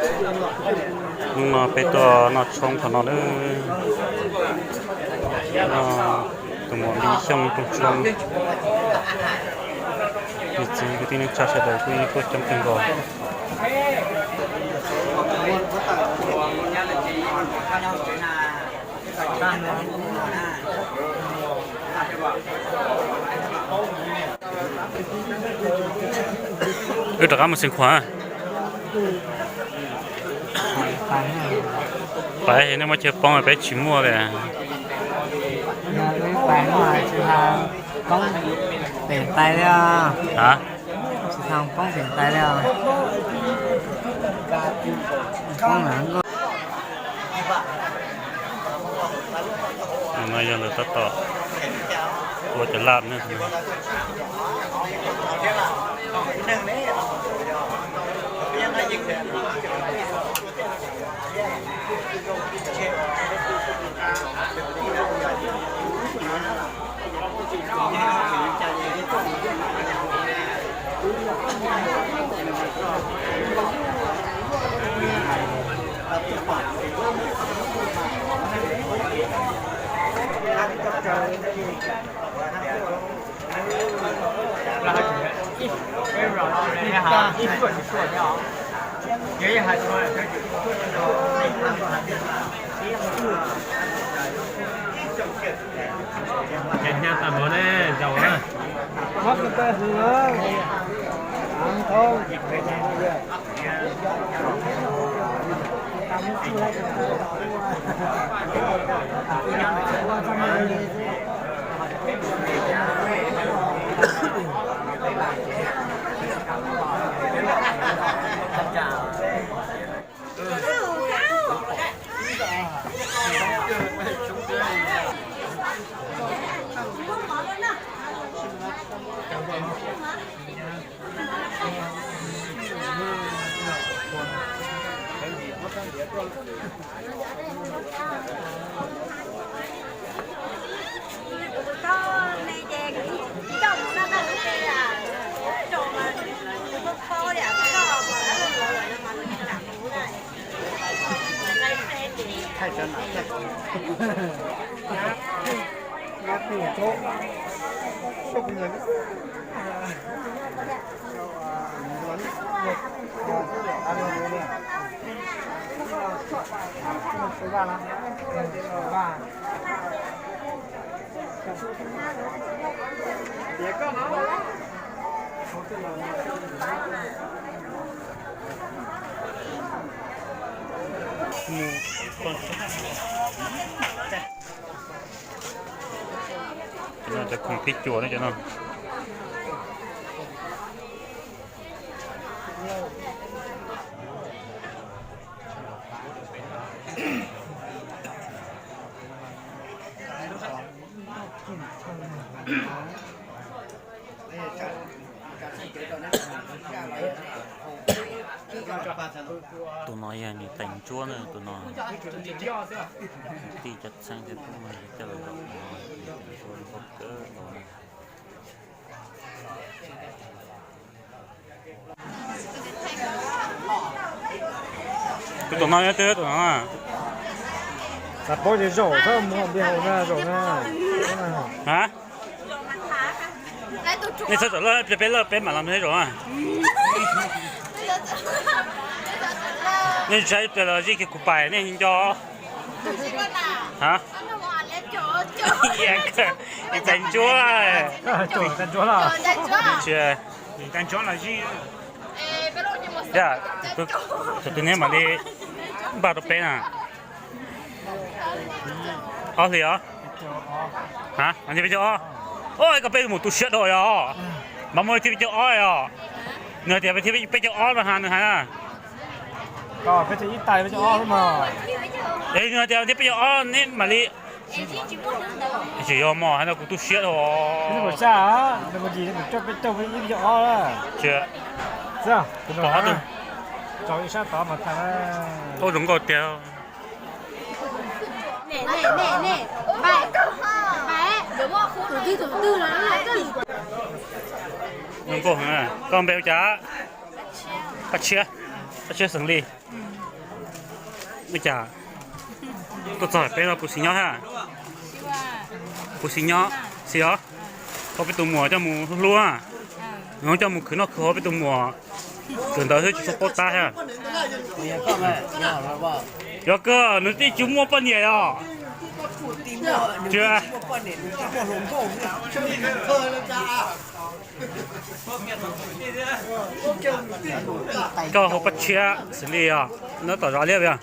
Hnub no peb tuaj noj tshoob qhov no na, noj tus muam Npib Xyooj rooj tshoob. Niam txiv kwv tij neej tsa sawv daws kuj yeej tuaj coob kawg nkaus. Wb rov qab mus Xeev Khuam. Pais nej muab chaw poob peb tsis muaj li. Poob pem tais li os. Tsis tau poob pem tais li os. Poob lawm. No yog lawv tab tom ua cov laj na. Ces hnyav tag npaum ne, zaum na. Cov no cov khoom phij cuam ne cov no. Tus no yog niam tais ntsuab na, tus no tij cov txheeb thiab kuj yog coj los zaum no, niam tais ntsuab nkauj kawg nkaus na. Tus no nyob twg tus no? Xav paub ces zaum txhob mus npe hauv na, zaum na. Ha? Nej txhob zaum lawm, peb lawm peb mam los neb zaum na. Nej saib pem los zij kiag kuv pais nej nco. Ha? Niam tais ntsuab. Niam tais ntsuab los zij. Yog, tus twg neb mam li npaj rau peb na. Ob hlis os. Ha, peb caug ob. Oj, koj peb mus tu siab dhau yog. Mas muaj thiab peb caug ob os. Nws hais tias peb thiab peb caug ob no ha, nws hais na. Es nws hais tias thiab peb caug ob neb mam li. Tsis yog mog, hais no kuv tu siab dhau. Ua zoo nkauj tiag. Zoo nkauj heev. Koj npe ua cas? Paj Tshiab, Paj Tshiab xeem Lis. Ua cas tuaj txog peb no puas xis nyob ha? Puas xis nyob? Xis os. Tau peb tus muam coj mus hlub hlub, coj mus khwv noj khwv haus peb tus muam. Kawm ntawv xwb tsis tshua paub tab ha. Yog kawg nws tij tsis muaj poj niam os. Koj hu paj tshiab xws li os, nyob tom zos liab os.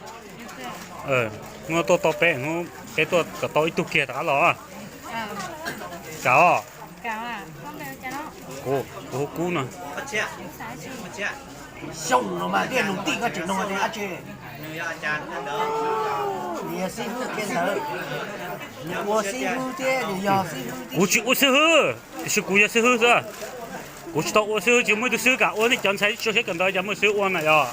Hnub tuaj tau peb, hnub peb tuaj kom tau ib tug kiag rov qab los. Kam os. Kuv, kuv hu Kub no. Xyoo no mas tias nus tij koj tseem nug tias dab tsi? Nws yog xib hwb kiag ntawd. Nws ua xib hwb thiab nws yog xib hwb. Kuv tsis ua xib hwb, tiam sis kuv yog xib hwb xwb. Kuv tsis tau ua xib hwb, tsis muaj ib tug xib hwb kam ua nej cov ntxhais tsis sib kawm ntawv, cas muaj xib hwb ua na yog.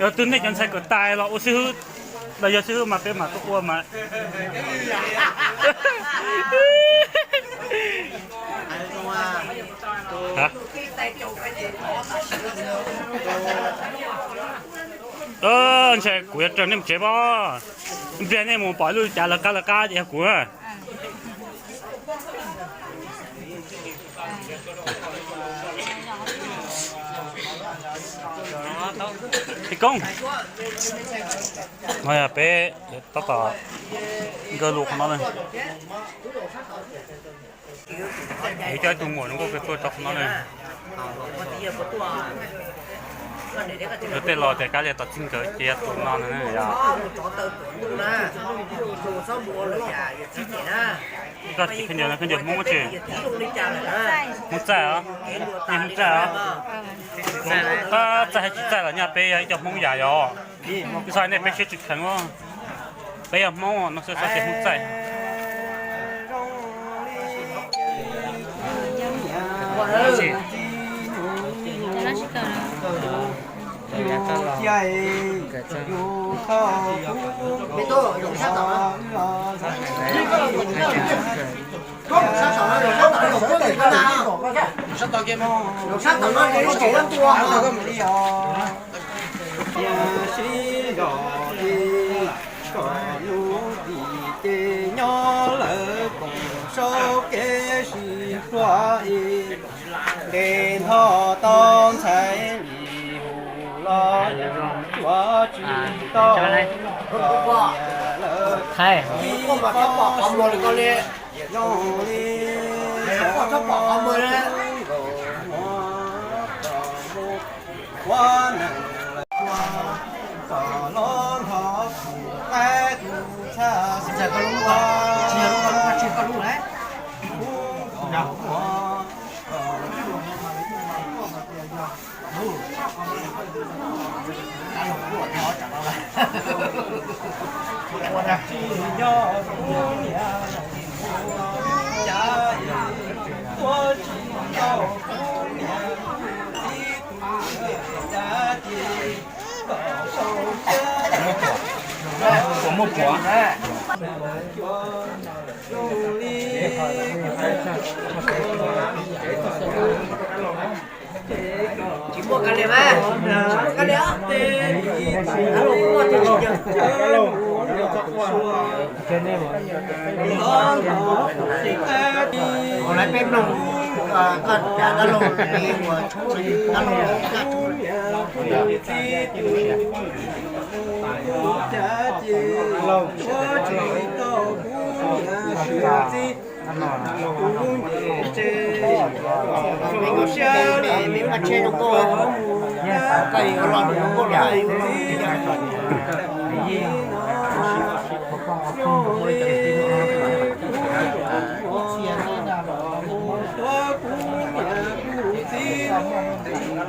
Yog twg nej cov ntxhais kawm tas los ua xib hwb, los yog xib hwb mas peb mam tuaj ua mas. Ntshai kuv yuav raws nej mus tsev pob. Ib pliag nej mus pom lub cav lawv qab lawv qab ces yog kuv. Ej Koob, no yog peb tab tom nkawg lus qhov no na. Yus coj ib tug muam zoo nkauj kawg tuaj rau qhov no na. Yog tej los tias kav liam tom txij nkawm ces yog tus no na yog. Koj tsis khaws ncaws no khaws ncaws Hmoob tsis? Hmoob txaij os. Nej Hmoob txaij os. Txaij hais tsis txaij los nyaj peb yog ib co Hmoob yam yos. Ib txhia nej peb siab tsis kheev os. Peb yog Hmoob no xwb xav tias Hmoob txaij. Sib zog li kom lub vim ces nyob lawv koom saub kev sib hlub es ntes nthos tau ntxhais li hu los yog cuav tsis tau kom lawv ib pom zoo li zoo li ua neeg lawv ua kom los nthos kuv qaib tus txhaj xwb. Ua muaj puav. Tsis muaj kav liam mas, tsis muaj kav liam. Ua lawv peb mloog, koj cas dab laug, ua dab laug. Tuav kuv niam kuv txiv mus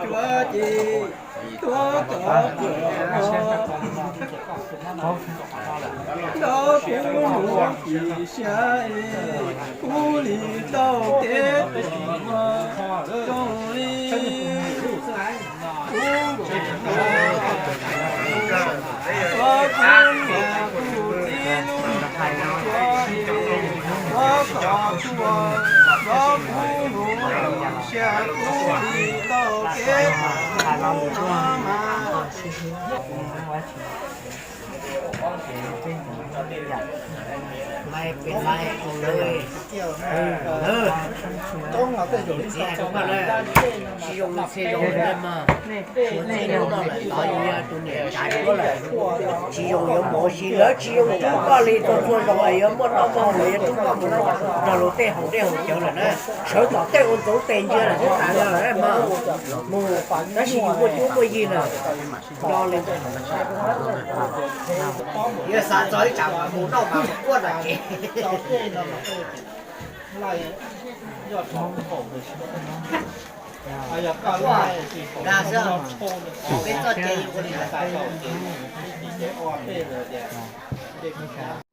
cuav ces, tuav kom kuv nrog kuv mus kis siab es, kuv li tau kev tus muam zoo li kuv tseem nrog, tuav kuv niam kuv txiv lub, tuav kom tuag, tuav kuv mus kis siab, kuv li tau kev tus muam no mas. Lais pem lais, txiv hais rau koj na, tsis zoo li txhia zaus li mas, txhia zaus no lawm tod yus yog tus niam tsav duab lawm, tsis zoo yuav mus si lawv tsis zoo rub koj li rau txhua zaus es yuav muaj noj muaj haus yuav rub koj mus nrog luag tej haus dej haus cawv lawm na. Sawv tom tej ua ntxoov tes ntsia lawm xwb tas li lawm mas mus, tab sis yus muaj cuab muaj yig lawm. Yog xav txog ib tsam mas mus noj mas mus quaj nram tsev. Dag xwb, peb txoj cai ua li ntawd.